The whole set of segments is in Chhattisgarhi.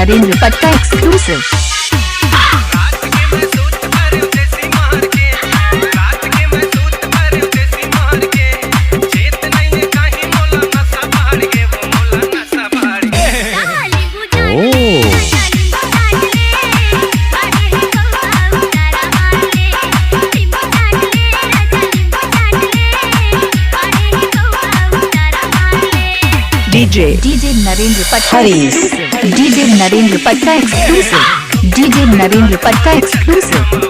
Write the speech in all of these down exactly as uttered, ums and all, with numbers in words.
नरेंद्र पटका exclusive। DJ DJ नरेंद्र पटका हरीश। Exclusive। DJ नरेंद्र पटका exclusive। DJ नरेंद्र पटका exclusive।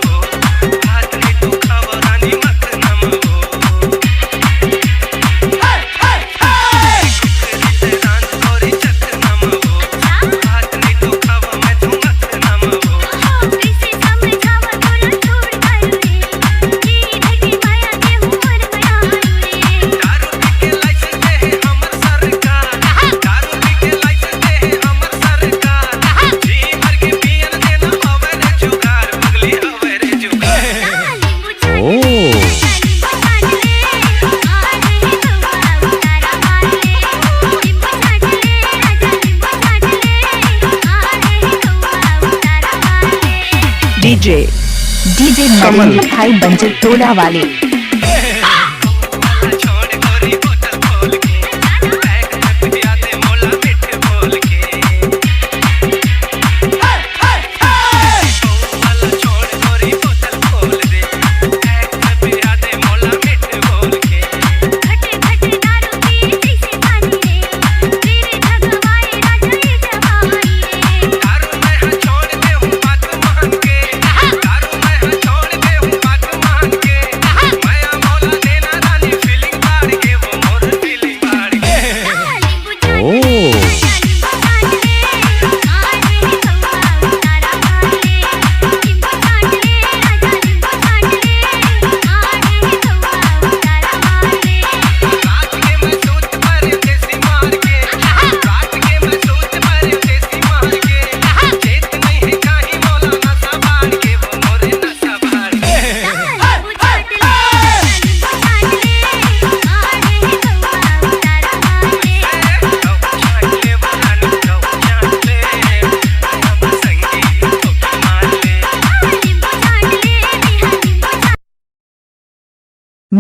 DJ DJ कमल। नरेंद्र भाई बंजर टोला वाले।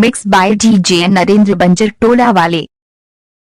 Mix by DJ नरेंद्र बंजर टोला वाले।